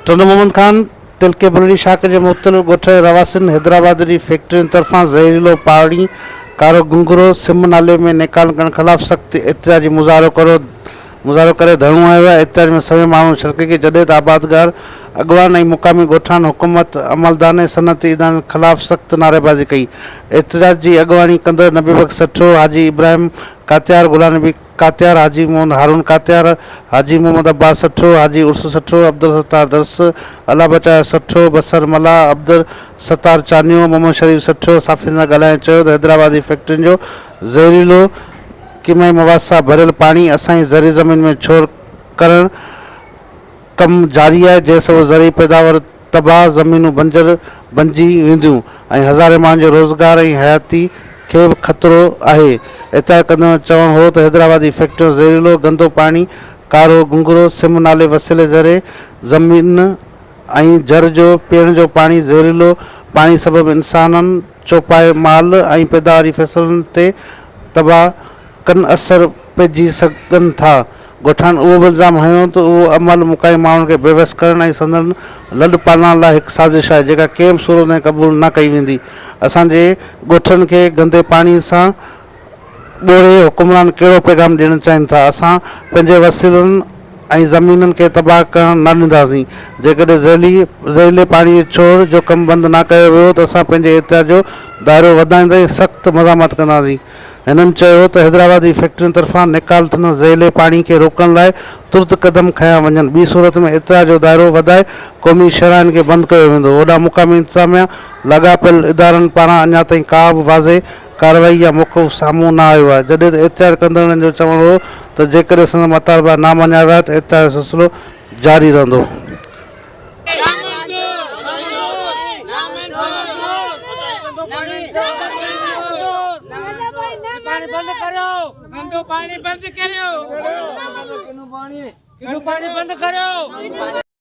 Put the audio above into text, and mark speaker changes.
Speaker 1: ٽنڊو محمد خان تعلقي بلڙي شاخ جي مختلف ڳوٺن جي رهواسين حيدرآباد جي فيڪٽرين طرفان زهريلو پاڻي ڪارو گهنگهرو سم نالي ۾ نيڪال ڪرڻ خلاف سخت احتجاجي مظاهرو ڪرو مظاهرو ڪري ڌرڻو هنيو ويو احتجاج ۾ سوين ماڻهن شرڪت ڪئي جڏهن ته آبادگار اڳواڻن ۽ مقامي ڳوٺاڻن حڪومت عملدارن ۽ صنعتي ادارن خلاف سخت نعريبازي ڪئي احتجاج جي اڳواڻي ڪندڙ نبي بخش سٺو حاجي ابراهيم ڪاتيار غلام نبي ڪاتيار، حاجي محمد هارون ڪاتيار، حاجي محمد عباس سٺو، حاجي عرس سٺو، عبدالستار درس، الله بچايو سٺو، بصر ملاح، عبدالستار چانيو، محمد شريف سٺو صحافين سان ڳالهائيندي چيو ته حيدرآباد جي فيڪٽرين جو زهريلو ڪيميائي مواد سان ڀريل پاڻي اسان جي زرعي زمين ۾ ڇوڙ ڪرڻ ڪم جاري آهي جنهن سبب زرعي پيداوار تباهه، زمينون بنجر بنجي وينديون ۽ هزارين ماڻهن جي روزگار ۽ حياتي کي به خطرو آهي. احتجاج ڪندڙن جو چوڻ هو ته حيدرآباد جي فيڪٽرين جو زهريلو گندو پاڻي ڪارو گهنگهرو سم نالي وسيلي زرعي زمين ۽ جر جو پيئڻ جو پاڻي زهريلو پاڻي سبب انسانن، چوپائي مال ۽ پيداواري فصلن تي تباهه ڪن اثر پئجي سگهن ٿا. ڳوٺاڻن اهو به الزام هنيو ته اهو عمل مقامي ماڻهن کي بيوس ڪرڻ ۽ سندن لڏ پلاڻ لاء هڪ سازش آهي جيڪا ڪنهن به صورت ۾ قبول نه ڪئي ويندي. اسان جي ڳوٺن کي گندي پاڻي سان ٻوڙي حڪمران ڪهڙو پيغام ڏيڻ چاهين ٿا؟ اسان پنهنجي وسيلن ۽ زمينن کي تباهه ڪرڻ نه ڏينداسين. جيڪڏهن زهريلي پاڻي جي ڇوڙ جو ڪم بند نه ڪيو ويو ته اسان پنهنجي احتجاج جو دائرو وڌائيندي سخت مزاحمت ڪنداسين. هنن چيو ته حيدرآباد جي فيڪٽرين طرفان نيڪال ٿيندڙ زهريلي پاڻي کي روڪڻ لاء ترت قدم کنيا وڃن ٻي صورت ۾ احتجاج جو دائرو وڌائي قومي شاهراهن کي بند ڪيو ويندو هوڏانهن مقامي انتظاميا لاڳاپيل ادارن پاران اڃا تائين ڪا به واضح ڪارروائي يا موقف سامهون نه آيو آهي جڏهن ته احتجاج ڪندڙن جو چوڻ هو ته جيڪڏهن سندن مطالبا نه مڃيا ويا ته احتجاج جو سلسلو جاري رهندو.
Speaker 2: پاڻي بند ڪريو.